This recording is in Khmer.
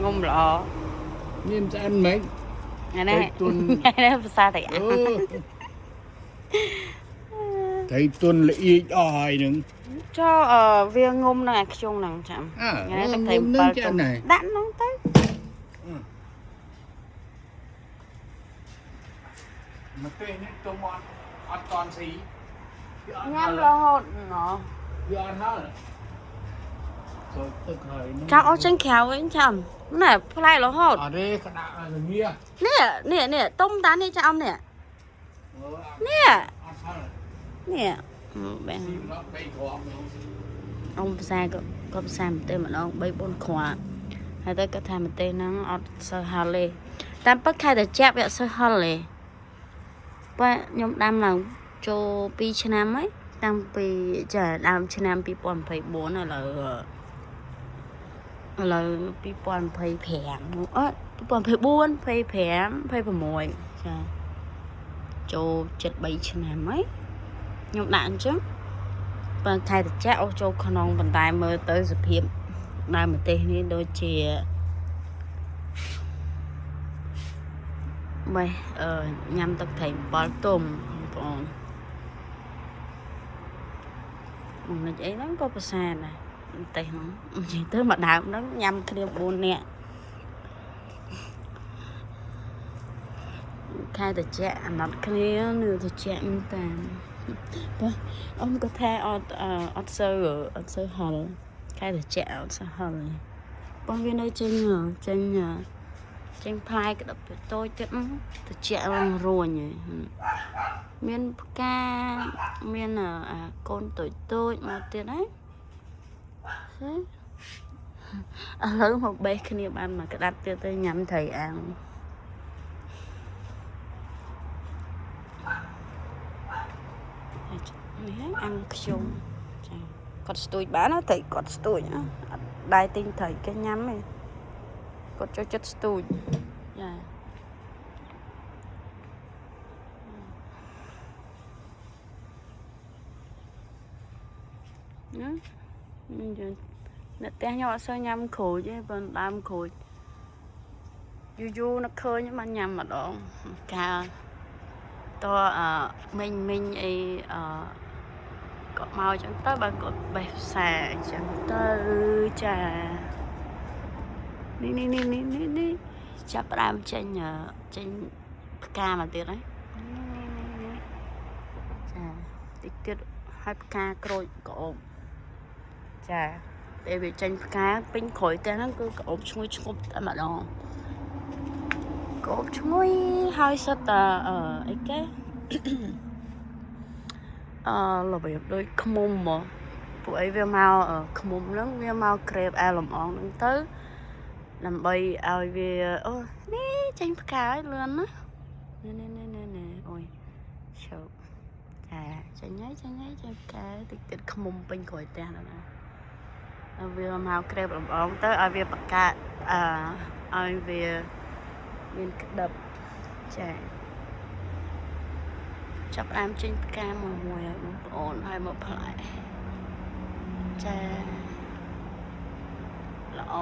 ងុំល្អ នេះមិនស្អិនមិន ថ្ងៃនេះ ត្រីទុន ថ្ងៃនេះភាសាតែ អឺត្រីទុនល្អៀចអស់ហើយនឹង ចុះអឺវាងុំនឹងអាខ្ជុងហ្នឹងចាំ អើ ថ្ងៃនេះទឹកត្រី ងុំនឹង 7 ទុំ ចាណែ ដាក់ហ្នឹងទៅ ម្ទេសនេះទុំអត់អត់តន់ស៊ីវាអត់ ញ៉ាំរហូតណោះ វាអត់ហល់ចូលទឹកហើយនឹង ចាំអស់ចេញក្រៅវិញចាំណែផ្លែរហូត អត់ទេក្តាក់ឲ្យងា នេះនេះនេះទុំតានេះចាំនេះ អឺ នេះ អត់ហល់ នេះបែ ស៊ីម្ដង3គ្រាប់ហ្នឹង អ៊ំភាសាក៏ក៏ភាសាម្ទេសម្ដង3 4គ្រាប់ហើយទៅគាត់ថាម្ទេសហ្នឹងអត់សូវហល់ទេតាមពិតខែតែចាប់វាអត់សូវហល់ទេបើខ្ញុំដាំឡើងចូល2ឆ្នាំហើយតាំងពីចាដើមឆ្នាំ2024ឥឡូវឥឡូវ2025អឺ2024 25 26ចាចូល73ឆ្នាំហើយខ្ញុំដាក់អញ្ចឹង បើខែត្រជាក់អូសចូលក្នុងប៉ុន្តែមើលទៅសភាពដើមម្ទេសនេះដូចជាបេះអឺញ៉ាំទឹកត្រី7ទុំបងប្អូនមកនិចអីហ្នឹងក៏ប្រសើរដែរម្ទេសហ្នឹងនិយាយទៅមកដើមហ្នឹងញ៉ាំគ្នា4នាក់ខែត្រជាក់អាណត់គ្នានឿត្រជាក់មែនតាបើ អ៊ំក៏ថាអត់អឺអត់សូវអត់សូវហល់ខែត្រជាក់អត់សូវហល់ទេបងវានៅចេញចេញចេញផ្លែក្តាប់តូចទៀតហ្នឹងត្រជាក់ឡើងរួញហើយមានផ្កាមានអាកូនតូចតូចមកទៀតហើយហេឥឡូវមកបេះគ្នាបានមកក្តាប់ទៀតទៅញ៉ាំត្រីអាំងនេះហើយអាំងខ្ជុំចាគាត់ស្ទួយបានណាត្រីគាត់ស្ទួយណាអត់ដែរទិញត្រីគេញ៉ាំទេគាត់ចូលចិត្តស្ទួយចាណាយើងអ្នកផ្ទះខ្ញុំអត់សូវញ៉ាំក្រូចទេបើដើមក្រូចយូរយូរនឹកឃើញបានញ៉ាំម្ដងកាលតអឺមិញមិញអីអឺ គាត់មកអញ្ចឹងទៅបើគាត់បេះផ្សារអញ្ចឹងទៅចានេះនេះនេះនេះនេះនេះចាប់ផ្ដើមចេញអឺចេញផ្កាមកទៀតហើយនេះនេះនេះចាតិចទៀតហើយផ្កាក្រូចក្អូបចាពេលវាចេញផ្កាពេញក្រូចផ្ទះហ្នឹងគឺក្អូបឈ្ងុយឈ្ងប់តែម្ដងក្អូបឈ្ងុយហើយសុទ្ធតែអឺអីគេ អឺរបៀបដូចខ្មុំហ្មងពួកអីវាមកអឺខ្មុំហ្នឹងវាមកក្រេបអាលំអងហ្នឹងទៅដើម្បីឲ្យវាអូនេះចេញផ្កាហើយលឿនណានេះនេះនេះនេះនេះអូយឈប់ចាចេញហើយចេញហើយចេញផ្កាតិចទៀតខ្មុំពេញក្រោយផ្ទះហ្នឹងណាហើយវាមកក្រេបលំអងទៅឲ្យវាបកាអឺឲ្យវាមានក្តឹបចា ចាប់ផ្ដើមចេញផ្កាមួយមួយហើយបងប្អូនហើយមកផ្លែចាល្អ